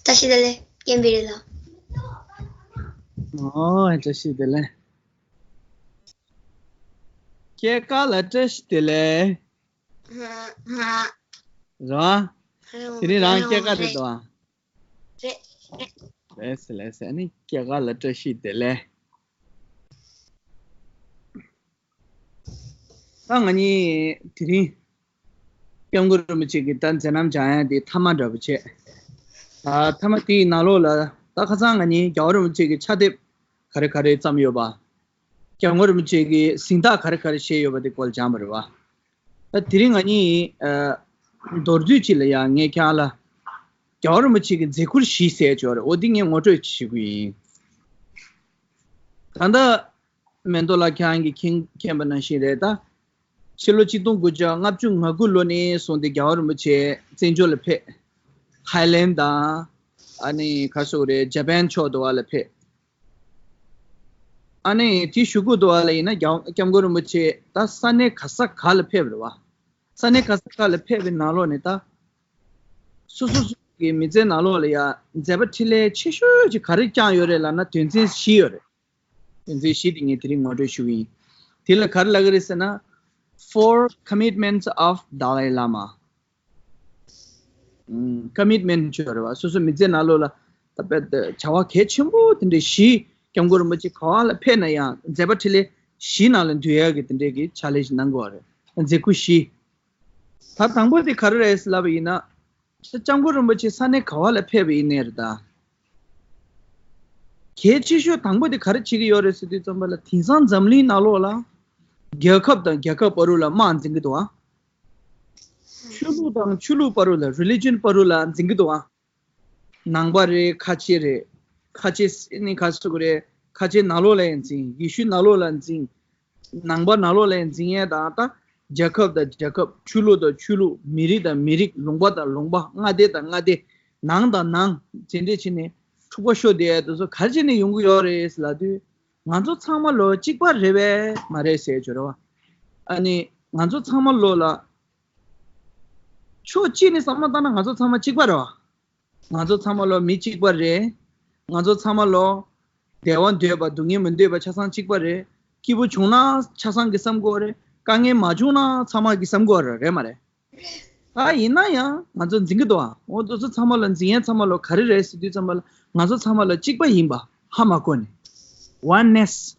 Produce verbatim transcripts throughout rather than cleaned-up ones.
བཀྲ་ཤིས་བདེ་ལེགས། སྐད་འབོད་རེད་ལ། ཨོ། བཀྲ་ཤིས་བདེ་ལེགས། སྐྱེས་སྐར་ལ་བཀྲ་ཤིས་བདེ་ལེགས། ཧ་ཧ། རེད་བ། དེ་རིང་རང་སྐྱེས་སྐར་རེད་དོ། རེད། རེད་ཟེར་ལེ་ཟེར། ཨ་ནི་སྐྱེས་སྐར་ལ་བཀྲ་ཤིས་བདེ་ལེགས། ད་ང་གཉིས་དེ་རིང་སྐྱབས་མགོན་རིན་པོ་ཆེ་གི་ད་མཛད་རྣམ་སྦྱང་ཡ་དེ་མཐའ་མ་འདྲ་པོ་བྱས། ད་མཐའ་མ་དེའི་ནང་ལོགས་ལ་ད་ཁ་སང་ང་གཉིས་རྒྱལ་བ་རིན་པོ་ཆེ་གི་ཕྱག་དེབ་ག་རེ་ག་རེ་བརྩམས་ཡོད་པ། སྐྱབས་མགོན་རིན་པོ་ཆེ་གི་གཟེངས་རྟགས་ག་རེ་ག་རེ་བཞེས་ཡོད་པ་དེ་སྐོར་སྦྱངས་པ་རེད་བ། ད་དེ་རིང་ང་གཉིས་ཨ་མདོར་བསྡུས་ཅིག་ལ་ཡ་ངས་ཁྱེད་རང་ལ་རྒྱལ་བ་རིན་པོ་ཆེ་གི་མཛད་ཁུར་བཞི་ཟེར་ཡོད་རེད། འོ་འདི་ངས་ངོ་སྤྲོད་ཅིག་ཞུ་གི་ཡིན། ད་ལྟ་མེ་མདོ་ལ་ཁྱེད་རང་གིས་མཁྱེན་མཁྱེན་པ་ནང་བཞིན་རེད། ད་ཕྱི་ལོ་ཆིག་སྟོང་དགུ་བརྒྱ་ལྔ་བཅུ་ང་དགུ་ལོ་ནས་བཟུང་སྟེ་རྒྱལ་བ་རིན་པོ་ཆེ་བཙན་བྱོལ་ལ་ཕེབས། ཐའི་ལེན་དང་ཨ་ནི་ག་སོག་རེད། ཇ་པན་ཕྱོགས་དུ་བ་ལ་ཕེབས། ཨ་ནི་དེ་གཞུག་གུ་དུ་བ་ལ་ཡིན་ན་རྒྱ་སྐྱབས་མགོན་རིན་པོ་ཆེ་ད་ས་གནས་ག་ས་ག་ལ་ཕེབས་རེད་བ། ས་གནས་ག་ས་ག་ལ་ཕེབས་པའི་ནང་ལོགས་ནས་ད་སོ་སོ་སོ་གི་མི་ཚེའི་ནང་ལོགས་ལ་ཡ་མཛད་པ་འཕྲིན་ལས་ཆེ་ཤོས་ཅིག་ག་རེ་བསྐྱངས་ཡོད་རེད་ལབ་ན་དོན་ཚན་བཞི་ཡོད་རེད། དོན་ཚན་བཞི་དེ་ངས་དེ་རིང་ངོ་སྤྲོད་ཞུ་གི་ཡིན། དེ་ལ་ག་རེ་ལབ་ཀྱི་རེད་ཟེར་ན། Four commitments of Dalai Lama། ཀོ་མིཊ་མེན་ཊི་ཅིག་ཡོད་རེད་བ། སོ་སོ་མི་ཚེ་ནང་ལོགས་ལ་ད་དཔེ་བྱ་བ་གལ་ཆེན་པོ་དེ་འདྲའི་བཞི། སྐྱབས་མགོན་རིན་པོ་ཆེ་ག་བ་ལ་ཕེབས་ན་ཡང་མཛད་པ་འཕྲིན་ལས་བཞིའི་ནང་ལ་འདུས་ཡག་གི་དེ་འདྲའི་གི་ཕྱག་ལས་ཤིག་གནང་དགོས་པ་རེད། མཛད་ཁུར་བཞི། ད་དང་པོ་དེ་ག་རེ་རེད་ཟེར་ལབ་པ་ཡིན་ན། སྐྱབས་མགོན་རིན་པོ་ཆེ་ས་གནས་ག་བ་ལ་ཕེབས་པ་ཡིན་ནའི་རེད་ད། གལ་ཆེ་ཤོས་དང་པོ་དེ་ག་རེ་བྱེད་ཀྱི་ཡོད་རེད་ཟེར་དུས་ཙམ་པ་ལ་དེང་སང་འཛམ་གླིང་ནང་ལོགས་ལ་རྒྱལ་ཁབ་དང་རྒྱལ་ཁབ་བར་དུ་ལ་དམག་འཛིང་གི་འདུག་ཨ། ཆོས་ལུགས་དང་ཆོས་ལུགས་བར་དུ་ལ་རི་ལི་ཇན་བར་དུ་ལ་འཛིང་གི་འདུག་ཨ། ནང་པ་རེད། ཁ་ཆེ་རེད། ཁ་ཆེ་ནི་ག་ཟེར་དགོས་རེད། ཁ་ཆེ་ནང་ལོགས་ལ་ཡང་འཛིང་། ཡེ་ཤུ་ནང་ལོགས་ལ་འཛིང་། ནང་པ་ནང་ལོགས་ལ་ཡང་འཛིང་ཡས་དང་ད་རྒྱལ་ཁབ་དང་རྒྱལ་ཁབ། ཆོས་ལུགས་དང་ཆོས་ལུགས། མི་རིགས་དང་མི་རིགས། ལུང་པ་དང་ལུང་པ། མངའ་སྡེ་དང་མངའ་སྡེ། ནང་དང་ནང་། དེ་འདྲས་བྱས་ནས་འཁྲུག་པ་ཤོར་བསྡད་ཡས་དེ་ཚོ་ག་རེ་བྱས་ནས་ཡོང་གི་ཡོད་རེད་ཟེར་ལབ་དུས། ང་ཚོ་ཚང་མ་ལོ་གཅིག་པ་རེད་པས་མ་རེད་ཟེར་བརྗོད་རེད་བ། ཨ་ནི་ང་ཚོ་ཚང་མ་ལོ་ལ་ཕྱོགས་གཅིག་ནས་བསམ་བློ་བཏང་ན་ང་ཚོ་ཚང་མ་གཅིག་པ་རེད་བ། ང་ཚོ་ཚང་མ་ལོ་མི་གཅིག་པ་རེད། ང་ཚོ་ཚང་མ་ལོ་བདེ་བ་འདོད་པ་སྡུག་བསྔལ་མི་འདོད་པ་ཆ་ཚང་གཅིག་པ་རེད། སྐྱིད་པོ་བྱུང་ན་ཆ་ཚང་གི་བསམ་དགོས་རེད། དཀའ་ངལ་མ་བྱུང་ན་ཚང་མ་གི་བསམ་དགོས་རེད། རེད་མ་རེད། ད་ཡིན་ན་ཡང་ང་ཚོ་འཛིང་གི་འདུག་ཨ། འོ་དེ་ཚོ་ཚང་མ་ལ་འཛིང་ཡས་ཚང་མ་ལ་ག་རེ་རེད་ཟེར་དུས་ཙམ་པ་ལ་ང་ཚོ་ཚང་མ་ལ་གཅིག་པ་ཡིན་པ་ཧ་མ་གོ་ནས། Oneness།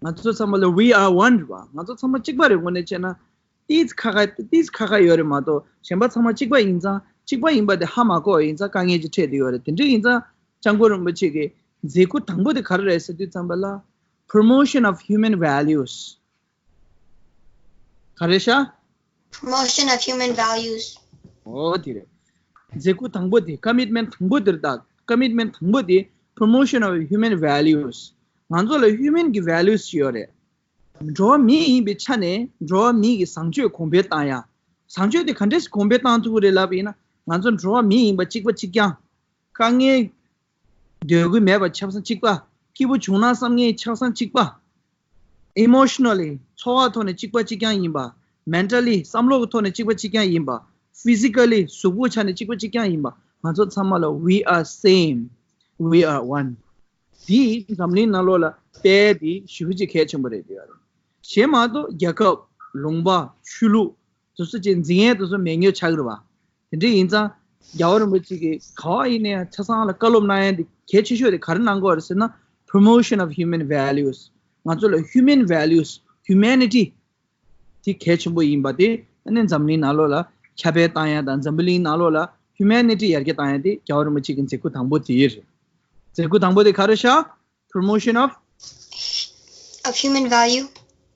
ང་ཚོ་ཚང་མ་ལ་we are one རེད་བ། ང་ཚོ་ཚང་མ་གཅིག་པ་རེད། དངོས་གནས་བྱས་ན་ཏིས་ཁ་ཁ་ཏིས་ཁ་ཁ་ཡོད་རེད་མ་གཏོགས་གཞན་པ་ཚང་མ་གཅིག་པ་ཡིན་ཙང་། གཅིག་པ་ཡིན་པ་དེ་ཧ་མ་གོ་བ་ཡིན་ཙང་དཀའ་ངལ་ཅིག་འཕྲད་བསྡད་ཡོད་རེད། དེ་འདྲ་ཡིན་ཙང་སྐྱབས་མགོན་རིན་པོ་ཆེ་གི་མཛད་ཁུར་དང་པོ་དེ་ག་རེ་རེད་ཟེར་དུས་ཙམ་པ་ལ་Promotion of Human Values། ག་རེ་ཤག Promotion of Human Values། ཨོ་དེ་རེད། མཛད་ཁུར་དང་པོ་དེ། ཀོ་མིཊ་མེན་ཊི་དང་པོ་དེ་རེད་ད། ཀོ་མིཊ་མེན་ཊི་དང་པོ་དེ་Promotion of Human Values། ང་ཚོ་ལ་ཧིའུ་མན་གྱི་ཝེ་ལུས་ཡོད་རེད། འགྲོ་བ་མི་ཡིན་པའི་ཆ་ནས་འགྲོ་བ་མི་གི་བཟང་སྤྱོད་གོང་འཕེལ་བཏང་ཡ། བཟང་སྤྱོད་དེ་ག་འདྲས་གོང་འཕེལ་བཏང་ཐུབ་ཀྱི་རེད་ལབ་པ་ཡིན་ན། ང་ཚོ་འགྲོ་བ་མི་ཡིན་པ་གཅིག་པ་གཅིག་རྐྱང་། དཀའ་ངལ་འདོད་དགོས་མེད་པ་ཆ་ཚང་གཅིག་པ། སྐྱིད་པོ་བྱུང་ན་བསམ་ངེས་ཆ་ཚང་གཅིག་པ། Emotionally། ཚོར་བ་ཐོག་ནས་གཅིག་པ་གཅིག་རྐྱང་ཡིན་པ། Mentally། བསམ་བློ་གི་ཐོག་ནས་གཅིག་པ་གཅིག་རྐྱང་ཡིན་པ། Physically། གཟུགས་པོའི་ཆ་ནས་གཅིག་པ་གཅིག་རྐྱང་ཡིན་པ། ང་ཚོ་ཚང་མ་ལ་we are same, we are one། འདི་འཛམ་གླིང་ནང་ལོགས་ལ་དཔེ་འདི་ཞེ་པོ་ཅིག་གལ་ཆེན་པོ་རེད་འདུག་ཡ་རེད། གཞན་མ་གཏོགས་རྒྱལ་ཁབ། ལུང་པ། ཆོས་ལུགས། དེ་ཚོ་ཅིག་འཛིང་ཡས་དེ་ཚོ་མེད་མཁན་ཆགས་ཀྱི་རེད་བ། དེ་འདྲ་ཡིན་ཙང་རྒྱལ་བ་རིན་པོ་ཆེ་གིས་ག་བ་ཡིན་ན་ཡང་ཆ་ཚང་ལ་བཀའ་སློབ་གནང་ཡས་འདི་གལ་ཆེ་ཤོས་དེ་ག་རེ་གནང་དགོས་རེད་ཟེར་ན། Promotion of Human Values། ང་ཚོ་ལ་Human Values། Humanity། དེ་གལ་ཆེན་པོ་ཡིན་པ་དེ་ཨ་ནི་འཛམ་གླིང་ནང་ལོགས་ལ་ཁྱབ་སྤེལ་བཏང་ཡ་དང་། འཛམ་བུ་གླིང་ནང་ལོགས་ལ་Humanity་ཡར་རྒྱས་བཏང་ཡ་དེ་རྒྱལ་བ་རིན་པོ་ཆེ་གི་མཛད་ཁུར་དང་པོ་དེ་རེད། མཛད་ཁུར་དང་པོ་དེ་ག་རེ་ཤག Promotion of of human value།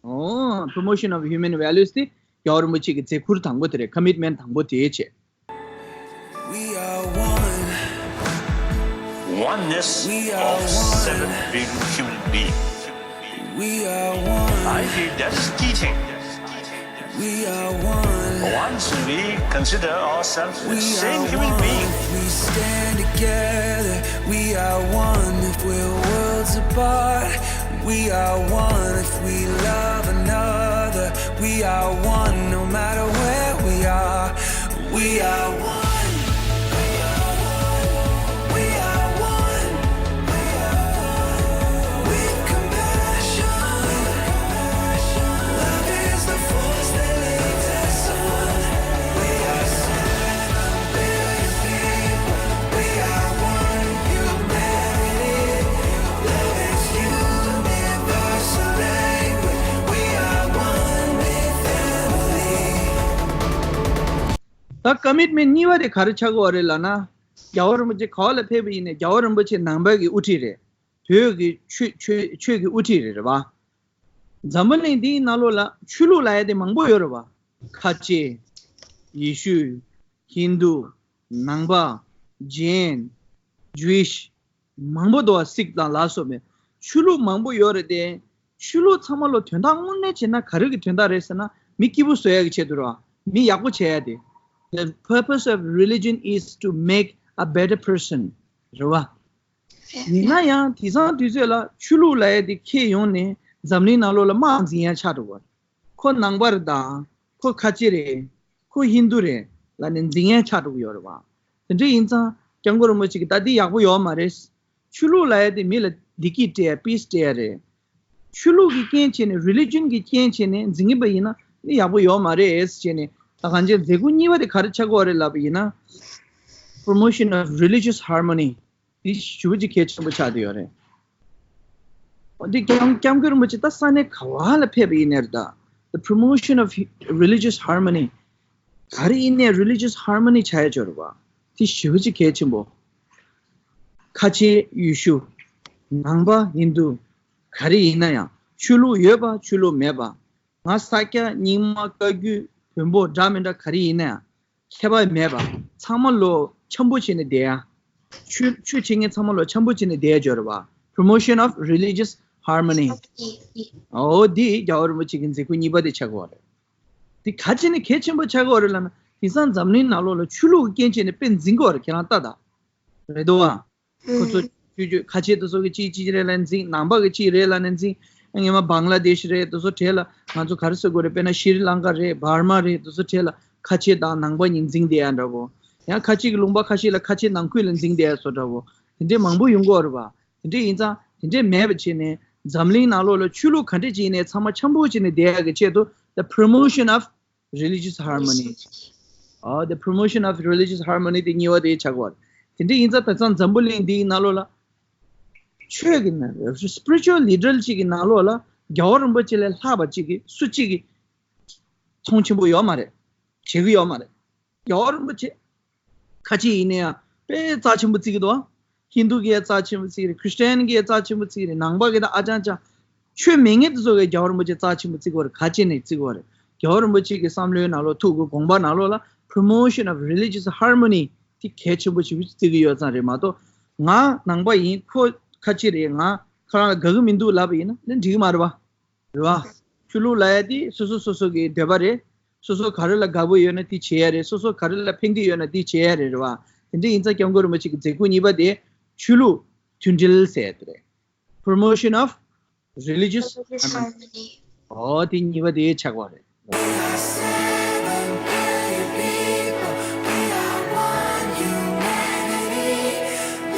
ཨོ། Promotion of human values དེ་རྒྱལ་བ་རིན་པོ་ཆེ་གི་མཛད་ཁུར་དང་པོ་དེ་རེད། ཀོ་མིཊ་མེན་ཊི་དང་པོ་དེ་བྱས། We are one. Oneness We are of one. Seven billion human beings. We are one. I believe that is teaching. We are one. Once we consider ourselves the We same are human one being. If we stand together. We are one if we're worlds apart. We are one if we love another. We are one no matter where we are. We are one. ད་ཀ་མིཊ་མེནཊ་གཉིས་པ་དེ་ག་རེ་ཆགས་ཀྱི་ཡོད་རེད་ལབ་ན། རྒྱལ་བ་རིན་པོ་ཆེ་ག་བ་ལ་ཕེབས་པ་ཡིན་ནའི་རྒྱལ་བ་རིན་པོ་ཆེ་ནང་པའི་གི་དབུ་ཁྲིད་རེད། བོད་ཀྱི་ཆོས་ཆོས་ཆོས་ཀྱི་དབུ་ཁྲིད་རེད། རེད་བ། འཛམ་བུ་གླིང་འདིའི་ནང་ལོགས་ལ་ཆོས་ལུགས་ལབ་ཡ་དེ་མང་པོ་ཡོད་རེད་བ། ཁ་ཆེ། ཡེ་ཤུ། ཧིན་དུ། ནང་པ། ཇེན། ཇུ་ཝིཤ། མང་པོ་འདུག་བ། སིག་དང་ལ་སོགས་པའི་ཆོས་ལུགས་མང་པོ་ཡོད་རེད་དེ། ཆོས་ལུགས་ཚང་མ་ལོ་དོན་དག་དངོས་གནས་བྱས་ན་ག་རེ་གི་དོན་དག་རེད་ཟེར་ན། མི་སྐྱིད་པོ་བཟོ་ཡ་གི་ཆེད་དུ་རེད་བ། མི་ཡག་པོ་བྱེད་ཡ་དེ། The purpose of religion is to make a better person. རེད་བ། ཡིན་ན་ཡང་དེང་སང་དུས་ཚོད་ལ་ཆོས་ལུགས་ལབ་ཡ་དེ་ཁྱེར་ཡོང་ནས་འཛམ་གླིང་ནང་ལོགས་ལ་དམག་འཛིང་ཡ་ཆགས་འགྲོ་གི་ཡོད་རེད། ཁོ་ནང་པ་རེད་དང་། ཁོ་ཁ་ཆེ་རེད། ཁོ་ཧིན་དུ་རེད་ལབ་ནས་འཛིང་ཡ་ཆགས་འགྲོ་གི་ཡོད་རེད་བ། དེ་འདྲ་ཡིན་ཙང་སྐྱབས་མགོན་རིན་པོ་ཆེ་གིས་ད་འདི་ཡག་པོ་ཡོད་མ་རེད། ཆོས་ལུགས་ལབ་ཡ་དེ་མི་ལ་བདེ་སྐྱིད་སྤྲད་ཡ། པིས་སྤྲད་ཡ་རེད། ཆོས་ལུགས་ཀྱི་རྐྱེན་བྱས་ནས། རི་ལི་ཇན་གྱི་རྐྱེན་བྱས་ནས་འཛིང་གི་པ་ཡིན་ན་འདི་ཡག་པོ་ཡོད་མ་རེད་ཟེར་ནས། ད་གང་ཅི་མཛད་ཁུག་གཉིས་པ་དེ་ག་རེ་ཆགས་ཀྱི་ཡོད་རེད་ལབ་པ་ཡིན་ན། Promotion of religious harmony. འདི་ཞེ་པོ་ཅིག་གལ་ཆེན་པོ་ཆགས་བསྡད་ཡོད་རེད། འོ་འདི་སྐྱབས་སྐྱབས་མགོན་རིན་པོ་ཆེ་ད་ས་གནས་ག་བ་ལ་ཕེབས་པ་ཡིན་ནའི་རེད་ད། The promotion of religious harmony. ག་རེ་ཡིན་ནའི་རི་ལི་ཇི་ཡས་ཧར་མོ་ནི་ཆགས་ཡ་ཅིག་ཡོད་རེད་བ། དེ་ཞེ་པོ་ཅིག་གལ་ཆེན་པོ། ཁ་ཆེ་ཡེ་ཤུ། ནང་པ་ཧིན་དུ། ག་རེ་ཡིན་ན་ཡང་། ཆོས་ལུགས་ཡོད་པ་ཆོས་ལུགས་མེད་པ། ང་ས་སྐྱ་རྙིང་མ་བཀའ་བརྒྱུད་བོན་པོ་འདྲ་མི་འདྲ་ག་རེ་ཡིན་ན་ཡང་། ཁྱད་པར་མེད་པ། ཚང་མ་ལོ་འཆམ་པོ་བྱས་ནས་བསྡད་ཡ། ཆོས་ཆོས་བྱེད་མཁན་ཚང་མ་ལོ་འཆམ་པོ་བྱས་ནས་བསྡད་ཡ་ཅིག་ཡོད་རེད་བ། Promotion of religious harmony. འོ་འདི་རྒྱལ་བ་རིན་པོ་ཆེ་གི་མཛད་ཁུག་གཉིས་པ་དེ་ཆགས་ཀྱི་ཡོད་རེད། དེ་ག་ཅི་ནས་གལ་ཆེན་པོ་ཆགས་ཀྱི་ཡོད་རེད་ལབ་ན། དེང་སང་འཛམ་གླིང་ནང་ལོགས་ལ་ཆོས་ལུགས་ཀྱི་རྐྱེན་བྱས་ནས་དཔེ་འཛིང་གི་ཡོད་རེད། ཁྱེད་རང་ལྟ་ད། རེད་དོ་བ། ཁོ་ཚོ་ཅོ་ཅོ་ཁ་ཆེ་དེ་ཚོ་གི་གཅིག་གཅིག་རེད་ལབ་འཛིང་། ནང་པ་གི་གཅིག་རེད་ལབ་ནས་འཛིང་། སྔོན་མ་བང་ལ་དེཤ་རེད། དེ་ཚོ་གྲས་ལ་ང་ཚོ་ག་རེ་ཟེར་དགོས་རེད། དཔེར་ན་ཤྲི་ལང་ཀ་རེད། འབར་མ་རེད། དེ་ཚོ་གྲས་ལ་ཁ་ཆེ་དང་ནང་པ་གཉིས་འཛིང་བསྡད་ཡ་འདྲ་བོ། ཡང་ཁ་ཆེ་གི་ལུང་པ་ཁ་ཤས་ལ་ཁ་ཆེ་ནང་ཁུལ་ལ་འཛིང་བསྡད་ཡ་བཟོ་འདྲ་བོ། དེ་འདྲས་མང་པོ་ཡོང་གི་ཡོད་རེད་བ། དེ་འདྲས་ཡིན་ཙང་དེ་འདྲས་མེད་པ་བྱས་ནས་འཛམ་གླིང་ནང་ལོགས་ལ་ཆོས་ལུགས་ག་འདྲས་ཅིག་ཡིན་ནའི་ཚང་མ་འཆམ་པོ་བྱས་ནས་བསྡད་ཡ་གི་ཆེད་དུ། The promotion of religious harmony. ཨོ། The promotion of religious harmony དེ་གཉིས་པ་དེ་ཆགས་ཀྱི་ཡོད་རེད། དེ་འདྲས་ཡིན་ཙང་ད་ལྟ་འཛམ་བུ་གླིང་འདིའི་ནང་ལོགས་ལ་ཆོས་ཀྱི་ནང་། spiritual leader གཅིག་གི་ནང་ལོགས་ལ་རྒྱལ་བ་རིན་པོ་ཆེ་ལས་ལྷག་པ་གཅིག་གི་སུ་གཅིག་གི་མཐོང་ཆེན་པོ་ཡོད་མ་རེད། བྱེད་ཀྱི་ཡོད་མ་རེད། རྒྱལ་བ་རིན་པོ་ཆེ་ཁ་ཆེ་ཡིན་ན་ཡང་དཔེ་རྩ་ཆེན་པོ་བརྩི་གི་འདུག། ཧིན་དུ་གིས་རྩ་ཆེན་པོ་བརྩི་གི་རེད། ཁྲི་སྟན་གྱིས་རྩ་ཆེན་པོ་བརྩི་གི་རེད། ནང་པ་གིས་ད་ཨ་ཅང་ཅང་། ཆོས་མེད་མཁན་དེ་ཚོ་གིས་རྒྱལ་བ་རིན་པོ་ཆེ་རྩ་ཆེན་པོ་བརྩི་གི་ཡོད་རེད། ག་ཅི་ནས་བརྩི་གི་ཡོད་རེད། རྒྱལ་བ་རིན་པོ་ཆེ་གི་བསམ་བློའི་ནང་ལོགས། ཐུགས་ཀྱི་དགོངས་པ་ནང་ལོགས་ལ་promotion of religious harmony དེ་གལ་ཆེན་པོ་ཞེ་པོ་ཅིག་བརྩི་གི་ཡོད་ཙང་རེད་མ་གཏོགས། ང་ནང་པ་ཡིན། ཁོ་ཁ་ཆེ་རེད། ང་ཁོ་རང་ལ་དགའ་གི་མི་འདུག་ལབ་པ་ཡིན་ན་ནི་འགྲིག་གི་མ་རེད་བ། རེད་བ། ཆོས་ལུགས་ལབ་ཡ་དེ་སོ་སོ་སོ་སོ་གི་འདོད་པ་རེད། སོ་སོ་ག་རེ་ལ་དགའ་པོ་ཡོད་ན་དེ་བྱེད་ཡ་རེད། སོ་སོ་ག་རེ་ལ་ཕན་གྱི་ཡོད་ན་དེ་བྱེད་ཡ་རེད། རེད་བ། དེ་འདྲ་ཡིན་ཙང་སྐྱབས་མགོན་རིན་པོ་ཆེ་གི་མཛད་ཁུག་གཉིས་པ་དེ་ཆོས་ལུགས་མཐུན་སྒྲིལ་ཟེར་ཡ་དེ་རེད། Promotion of religious harmony. ཨོ་དེ་གཉིས་པ་དེ་ཆགས་པ་རེད། We are seven billion people. We are one humanity.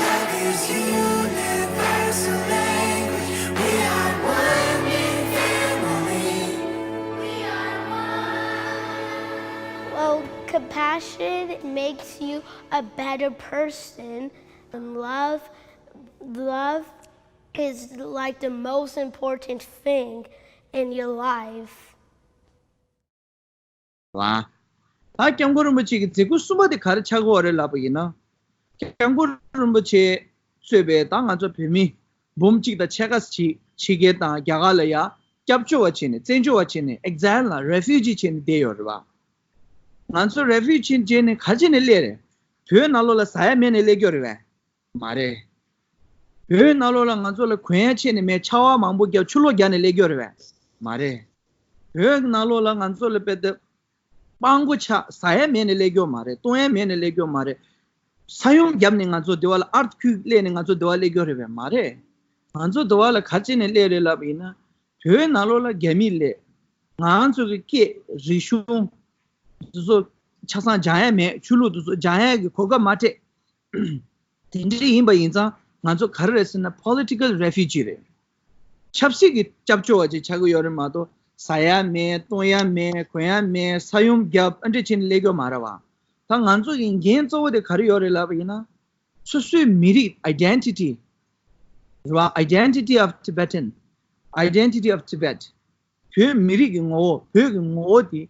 Love is universal language. We are one big family. We are one. Well, compassion makes you a better person. And love, love is like the most important thing in your life. ལ། ད་སྐྱབས་མགོན་རིན་པོ་ཆེ་གི་མཛད་ཁུག་གསུམ་པ་དེ་ག་རེ་ཆགས་ཀྱི་ཡོད་རེད་ལབ་པ་ཡིན་ན། སྐྱབས་མགོན་རིན་པོ་ཆེ་གཙོས་པའི་ད་ང་ཚོ་བོད་མི་འབུམ་གཅིག་དང་ཕྱེད་ཀ་ཞིག་ཕྱི་རྒྱལ་དང་རྒྱ་གར་ལ་ཡ་སྐྱབས་བཅོལ་བ་བྱས་ནས། བཙན་བྱོལ་བ་བྱས་ནས། exile ལ་refugee བྱས་ནས་བསྡད་ཡོད་རེད་བ། ང་ཚོ་refugee བྱས་ནས་ག་རེ་བྱས་ནས་སླེབས་རེད། བོད་ནང་ལོགས་ལ་ཟ་ཡ་མེད་ནས་སླེབས་ཀྱི་ཡོད་རེད་བས། མ་རེད། བོད་ནང་ལོགས་ལ་ང་ཚོ་ལ་གོན་ཡ་ཆད་ནས་མེད། ཆར་པ་མང་པོ་བརྒྱབ། ཆུ་ལོག་བརྒྱབ་ནས་སླེབས་ཀྱི་ཡོད་རེད་བས། མ་རེད། བོད་ནང་ལོགས་ལ་ང་ཚོ་ལ་དཔེ་དེབ་སྤང་གོ་ཆག་ཟ་ཡ་མེད་ནས་སླེབས་ཀྱི་ཡོད་མ་རེད། བཏུང་ཡ་མེད་ནས་སླེབས་ཀྱི་ཡོད་མ་རེད། ས་ཡོམ་བརྒྱབ་ནས་ང་ཚོ་དེ་བ་ལ། earthquake སླེབས་ནས་ང་ཚོ་དེ་བ་སླེབས་ཀྱི་ཡོད་རེད་བས། མ་རེད། ང་ཚོ་དེ་བ་ལ་ག་རེ་བྱས་ནས་སླེབས་རེད་ལབ་པ་ཡིན་ན། བོད་ནང་ལོགས་ལ་རྒྱ་མི་སླེབས། ང་ཚོ་གི་སྐད། རིག་གཞུང་དེ་ཚོ་ཆ་ཚང་སྦྱང་ཡ་མེད། ཆོས་ལུགས་དེ་ཚོ་སྦྱང་ཡ་གི་གོ་སྐབས་མ་སྤྲད། དེ་འདྲ་ཡིན་པ་ཡིན་ཙང་ང་ཚོ་ག་རེ་རེད་ཟེར་ན། political refugee རེད། ཆབ་སྲིད་ཀྱི་སྐྱབས་བཅོལ་བ་ཅིག་ཆགས་ཀྱི་ཡོད་རེད་མ་གཏོགས། ཟ་ཡ་མེད། བཏུང་ཡ་མེད། གོན་ཡ་མེད། ས་ཡོམ་བརྒྱབ། ཨ་འདྲ་བྱས་ནས་སླེབས་ཀྱི་ཡོད་མ་རེད་བ། ད་ང་ཚོ་གི་འགན་གཙོ་བོ་དེ་ག་རེ་ཡོད་རེད་ལབ་པ་ཡིན་ན། སོ་སོའི་མི་རིགས། identity རེད་བ། Identity of Tibetan. Identity of Tibet. བོད་མི་རིགས་ཀྱི་ངོ་བོ། བོད་ཀྱི་ངོ་བོ་དེ་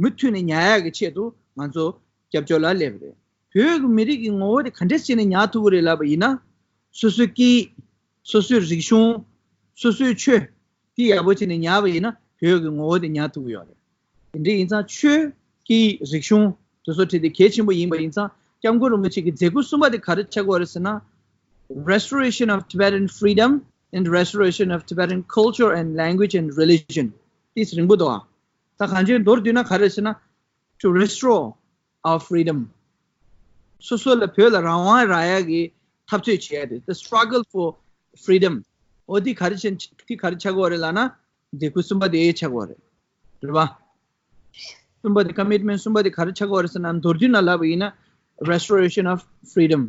མུ་མཐུད་ནས་ཉར་ཡག་གི་ཆེད་དུ་ང་ཚོ་ སྐྱབས་བཅོལ་ལ་སླེབས་རེད། བོད་ཀྱི་མི་རིགས་ཀྱི་ངོ་བོ་དེ་ག་འདྲས་བྱས་ནས་ཉར་ཐུབ་ཀྱི་རེད་ལབ་པ་ཡིན་ན། སོ་སོའི་སྐད་ཡིག་སོ་སོའི་རིག་གཞུང་། སོ་སོའི་ཆོས། དེ་ཡག་པོ་བྱས་ནས་ཉར་བ་ཡིན་ན་བོད་ཀྱི་ངོ་བོ་དེ་ཉར་ཐུབ་ཀྱི་ཡོད་རེད། དེ་འདྲ་ཡིན་ཙང་ཆོས། སྐད་ཡིག་རིག་གཞུང་དེ་ཚོ་ཁྲིད་དེ་གལ་ཆེན་པོ་ཡིན་པ་ཡིན་ཙང་སྐྱབས་མགོན་རིན་པོ་ཆེ་གི་མཛད་ཁུར་གསུམ་པ་དེ་ག་རེ་ཆགས་ཀྱི་ཡོད་རེད་ཟེར་ན། Restoration of Tibetan freedom and restoration of Tibetan culture and language and religion. དེ་རིང་པོ་འདུག་ཨ། ད་གང་ཅིའི་མདོར་བསྡུས་ན་ག་རེ་ཟེར་ན། To restore our freedom. སོ་སོ་ལ་བོད་ལ་རང་དབང་རག་ཡག་གི་འཐབ་རྩོད་བྱེད་ཡ་དེ། The struggle for freedom. འོ་དེ་ག་རེ་བྱེད། དེ་ག་རེ་ཆགས་ཀྱི་ཡོད་རེད་ལབ་ན། མཛད་ཁུར་གསུམ་པ་དེ་ཆགས་ཀྱི་ཡོད་རེད། རེད་པ། གསུམ་པ་དེ། Commitment གསུམ་པ་དེ་ག་རེ་ཆགས་ཀྱི་ཡོད་རེད་ཟེར་ན། མདོར་བསྡུས་ནང་ལབ་པ་ཡིན་ན། Restoration of freedom.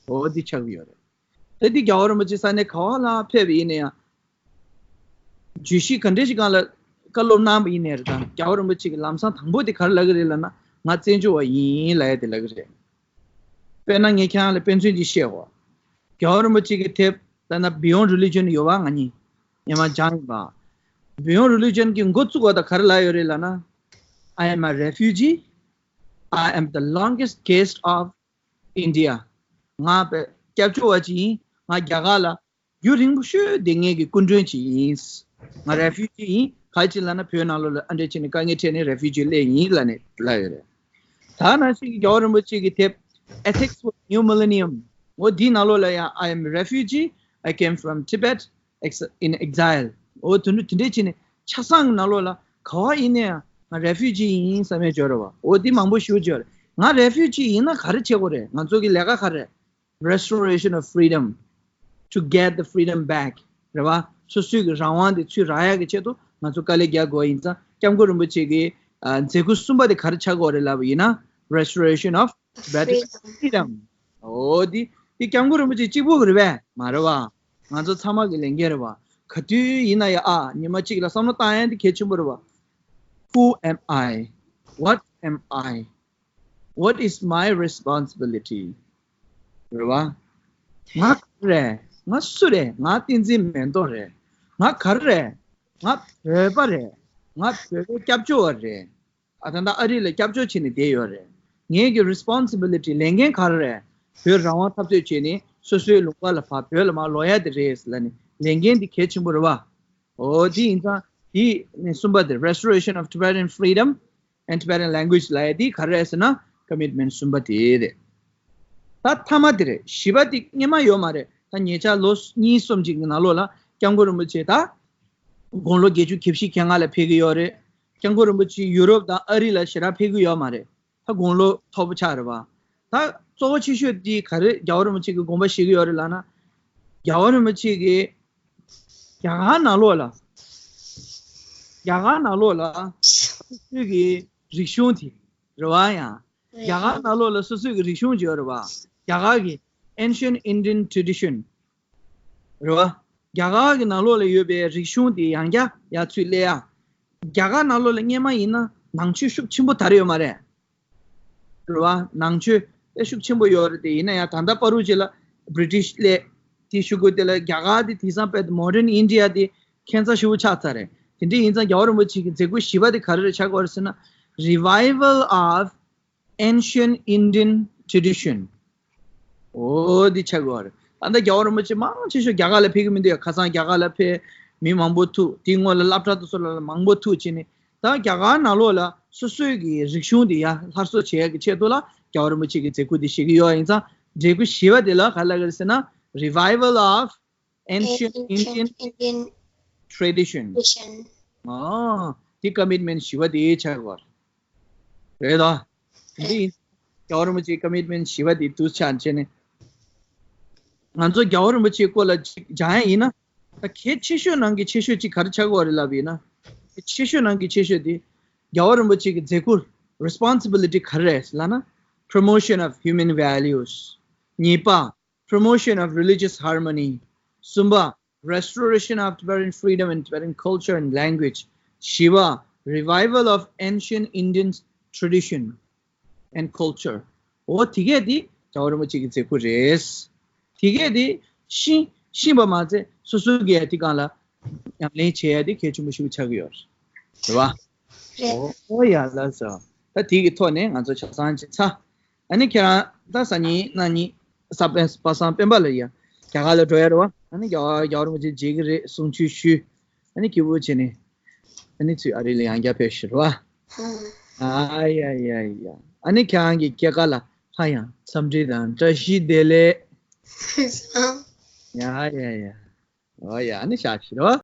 འོ་དེ་ཆགས་ཀྱི་ཡོད་རེད། ད་དེ་རྒྱལ་བ་རིན་པོ་ཆེ་ས་གནས་ག་བ་ལ་ཕེབས་པ་ཡིན་ན་ཡང་། བརྗོད་གཞི་ག་འདྲ་ཞིག་སྒང་ལ་བཀའ་སློབ་གནང་བ་ཡིན་ནའི་རེད། ད་རྒྱལ་བ་རིན་པོ་ཆེ་གི་ལམ་སང་དང་པོ་དེ་ག་རེ་ལབ་ཀྱི་རེད་ལབ་ན། ང་བཙན་བྱོལ་བ་ཡིན་ལབ་ཡ་དེ་ལབ་ཀྱི་རེད། དཔེར་ན་ངས་ཁྱེད་རང་ལ་དཔེ་མཚོན་ཅིག་བཤད་འོ། རྒྱལ་བ་རིན་པོ་ཆེ་གི་དེབ་ལབ་ན། Beyond Religion ཡོད་པ། ང་གཉིས་སྔོན་མ་སྦྱངས་ཡིན་པ། Beyond Religion གི་འགོ་བཙུགས་པ་དང་ག་རེ་ལབ་ཡོད་རེད་ལབ་ན། I am a refugee. I am the longest guest of India. ང་བོད་སྐྱབས་བཅོལ་བ་ཅིག་ཡིན། ང་རྒྱ་གར་ལ་རྒྱུན་རིང་པོ་ཤོས་བསྡད་མཁན་གྱི་སྐུ་མགྲོན་ཅིག་ཡིན། ང་refugee ཡིན། ག་རེ་བྱས་ལབ་ན་བོད་ནང་ལོགས་ལ་ཨ་འདྲ་བྱས་ནས་དཀའ་ངལ་འཕྲད་ནས་refugee སླེབས་ཡིན་ལབ་ནས་ལབ་ཡོད་རེད། ད་ནང་བཞིན་གྱི་རྒྱལ་བ་རིན་པོ་ཆེ་གི་དེབ་Ethics for New Millennium འོ་དེའི་ནང་ལོགས་ལ་ཡང་I am refugee, I came from Tibet, ex- in exile. འོ་དེ་འདྲ་དེ་འདྲ་བྱས་ནས་ཆ་ཚང་གི་ནང་ལོགས་ལ་ག་བ་ཡིན་ན་ཡང་ང་refugee ཡིན་བསམ་ཡས་ཡོད་རེད་པ། འོ་དེ་མང་པོ་ཞེ་པོ་ཅིག་ཡོད་རེད། ང་refugee ཡིན་ན་ག་རེ་བྱེད་དགོས་རེད། ང་ཚོ་གི་ལས་ཀ་ག་རེ་རེད། Restoration of freedom, to get the freedom back. རེད་པ། སོ་སོའི་གི་རང་དབང་དེ་ཚུར་རག་ཡག་གི་ཆེད་དུ་ང་ཚོ་དཀའ་ལས་རྒྱག་དགོས་ཡིན་ཙང་། སྐྱབས་མགོན་རིན་པོ་ཆེ་གི་ཨ་མཛད་ཁུར་གསུམ་པ་དེ་ག་རེ་ཆགས་ཀྱི་ཡོད་རེད་ལབ་པ་ཡིན་ན། Restoration of Tibetan freedom. འོ་དེ་དེ་སྐྱབས་མགོན་རིན་པོ་ཆེ་གཅིག་པོ་གི་རེད་པས། མ་རེད་པ། ང་ཚོ་ཚང་མ་གི་ལས་འགན་རེད་པ། ག་དུས་ཡིན་ན་ཡང་ཨ་ཉི་མ་གཅིག་ལ་བསམ་བློ་བཏང་ཡ་དེ་གལ་ཆེན་པོ་རེད་པ། Who am I? What am I? What is my responsibility? རེད་པ། ང་ག་རེ་རེད། ང་སུ་རེད། ང་བསྟན་འཛིན་མེ་ཏོག་རེད། ང་ག་རེ་རེད། ང་བོད་པ་རེད། ང་བོད་པའི་སྐྱབས་བཅོལ་བ་རེད། ཨ་ད་ལྟ་ཨ་རི་ལ་སྐྱབས་བཅོལ་བྱས་ནས་བསྡད་ཡོད་རེད། ངའི་གི་responsibility ལས་འགན་ག་རེ་རེད། བོད་རང་དབང་འཐབ་རྩོད་བྱས་ནས་སོ་སོའི་ལུང་པ་ལ་ཕར་བོད་ལ་མར་ལོག་ཡ་དེ་རེད་ལབ་ནས་ལས་འགན་འདི་གལ་ཆེན་པོ་རེད་པ། འོ་དེ་ཡིན་ཙང་དེ་ནས་གསུམ་པ་དེ། Restoration of Tibetan freedom and Tibetan language ལབ་ཡ་དེ་ག་རེ་རེད་ཟེར་ན། Commitment གསུམ་པ་དེ་རེད། ད་མཐའ་མ་དེ་རེད། བཞི་པ་དེ་སྔོན་མ་ཡོད་མ་རེད། ད་ཉེ་ཆར་ལོ་གཉིས་གསུམ་ཅིག་གི་ནང་ལོགས་ལ་སྐྱབས་མགོན་རིན་པོ་ཆེ་ད་དགུང་ལོ་བརྒྱད་ཅུ་གྱ་བཞི་གྱ་ལྔ་ལ་ཕེབས་ཀྱི་ཡོད་རེད། སྐྱབས་མགོན་རིན་པོ་ཆེ་ཡུ་རོབ་དང་ཨ་རི་ལ་ཞེ་དྲག་ཕེབས་ཀྱི་ཡོད་མ་རེད། ད་དགུང་ལོ་མཐོ་པོ་ཆགས་རེད་པ། ད་གཙོ་བོ་ཆེ་ཤོས་དེ་ག་རེ་རྒྱལ་བ་རིན་པོ་ཆེ་གི་དགོངས་པ་བཞེས་ཀྱི་ཡོད་རེད་ལབ་ན། རྒྱལ་བ་རིན་པོ་ཆེ་གིས་རྒྱ་གར་ནང་ལོགས་ལ། རྒྱ་གར་ནང་ལོགས་ལ་སོ་སོའི་གི་རིག་གཞུང་དེ་རེད་པ། ཡང་རྒྱ་གར་ནང་ལོགས་ལ་སོ་སོའི་གི་རིག་གཞུང་ཅིག་ཡོད་རེད་པ། རྒྱ་གར་གི་Ancient Indian Tradition རེད་པ། རྒྱ་གར་གི་ནང་ལོགས་ལ་ཡོད་པའི་རིག་གཞུང་དེ་ཡང་བསྐྱར་ཡར་ཚུར་སླེབས་ཡ། རྒྱ་གར་ནང་ལོགས་ལ་སྔོན་མ་ཡིན་ན་ནང་ཆོས་ཤུགས་ཆེན་པོ་དར་ཡོད་མ་རེད། རེད་པ། ནང་ཆོས་དཔེ་ཤུགས་ཆེན་པོ་ཡོད་རེད་དེ། ཡིན་ན་ཡང་ད་ལྟ་བར་དུ་ཅིག་ལ་British སླེབས་དེ་ཞུ་དགོས་དེ་ལ་རྒྱ་གར་དེ་དེང་སང་དཔེ་modern India དེ་ཁྱད་མཚར་ཞེ་པོ་ཆགས་ཚར་རེད། དེ་འདྲ་ཡིན་ཙང་རྒྱལ་བ་རིན་པོ་ཆེ་གི་མཛད་ཁུར་བཞི་པ་དེ་ག་རེ་རེད་ཆགས་ཀྱི་ཡོད་རེད་ཟེར་ན། Revival of Ancient Indian Tradition. འོ་འདི་ཆགས་ཀྱི་ཡོད་རེད། ད་ལྟ་རྒྱལ་བ་རིན་པོ་ཆེ་མང་ཆེ་ཤོས་རྒྱ་གར་ལ་ཕེབས་ཀྱི་མི་འདུག་ཡ། ཁ་སང་རྒྱ་གར་ལ་ཕེབས། མི་མང་པོ་ཐུག་དེའི་སྔོན་ལ་སློབ་གྲྭ་དེ་ཚོ་ལ་མང་པོ་ཐུག་བྱས་ནས། ད་རྒྱ་གར་ནང་ལོགས་ལ་སོ་སོའི་གི་རིག་གཞུང་དེ་ཡར་སླར་གསོ་བྱེད་ཡ་གི་ཆེད་དུ་ལ་རྒྱལ་བ་རིན་པོ་ཆེ་གི་མཛད་ཁུར་དེ་བཞེས་ཀྱི་ཡོད་ཡིན་ཙང་། མཛད་ཁུར་བཞི་པ་དེ་ལ་ག་རེ་ལབ་ཀྱི་རེད་ཟེར་ན། Revival of Ancient Indian Tradition. ཨོ། དེ་commitment བཞི་པ་དེ་ཆགས་ཀྱི་ཡོད་རེད། རེད་དོ། དེ་འདྲ་ཡིན། རྒྱལ་བ་རིན་པོ་ཆེའི་commitment བཞི་པ་དེ་འདུག་ཆ་བྱས་ནས། ང་ཚོ་རྒྱལ་བ་རིན་པོ་ཆེའི་སྐོར་ལ་ཅིག་སྦྱང་ཡ་ཡིན་ན། ད་གལ་ཆེ་ཤོས་ནང་གི་ཆེ་ཤོས་ཅིག་ག་རེ་ཆགས་ཀྱི་ཡོད་རེད་ལབ་པ་ཡིན་ན། ཆེ་ཤོས་ནང་གི་ཆེ་ཤོས་དེ། རྒྱལ་བ་རིན་པོ་ཆེ་གི་མཛད་ཁུར། Responsibility ག་རེ་རེད་ལབ་ན། Promotion of human values. གཉིས་པ། Promotion of religious harmony. གསུམ་པ། Restoration of Tibetan freedom and Tibetan culture and language. བཞི་པ། Revival of ancient Indian tradition and culture. འོ་དེ་གས་དེ་རྒྱལ་བ་རིན་པོ་ཆེ་གི་མཛད་ཁུར་རེད། དེ་གས་དེ་ཤེས་ཤེས་པ་མ་ཚད་སོ་སོ་གིས་དེ་སྒང་ལ་ཉམས་ལེན་བྱེད་ཡ་དེ་གལ་ཆེན་པོ་ཞིག་ཆགས་ཀྱི་ཡོད་རེད། རེད་པ། རེད། འོ་ཡ་ལགས་སོ། ད་དེ་གི་ཐོག་ནས་ང་ཚོ་ཆ་ཚང་བྱས་ཚར། ཨ་ནི་ཁྱེད་རང་ད་སང་ཉིན་གནངས་ཉིན་ས་པན་པ་སངས་དཔལ་འབར་ལ་ཡ་རྒྱ་གར་ལ་འགྲོ་ཡ་རེད་བ། ཨ་ནི་རྒྱལ་བ་རྒྱལ་བ་རིན་པོ་ཆེ་མཇལ་གི་རེད་གསུང་ཆོས་ཞུས། ཨ་ནི་སྐྱིད་པོ་བྱས་ནས་ཨ་ནི་ཚུར་ཨ་རི་ལ་ཡང་བསྐྱར་ཕེབས་ཤིག་རེད་བ། ཨ་ཡ་ཡ་ཡ། ཨ་ནི་ཁྱེད་རང་གི་སྐྱེས་སྐར་ལ་སླར་ཡང་འཚམས་འདྲི་དང་བཀྲ་ཤིས་བདེ་ལེགས། ཡ་ཡ་ཡ། ཨོ་ཡ། ཨ་ནི་བཞག་ཤིག་རེད་བ།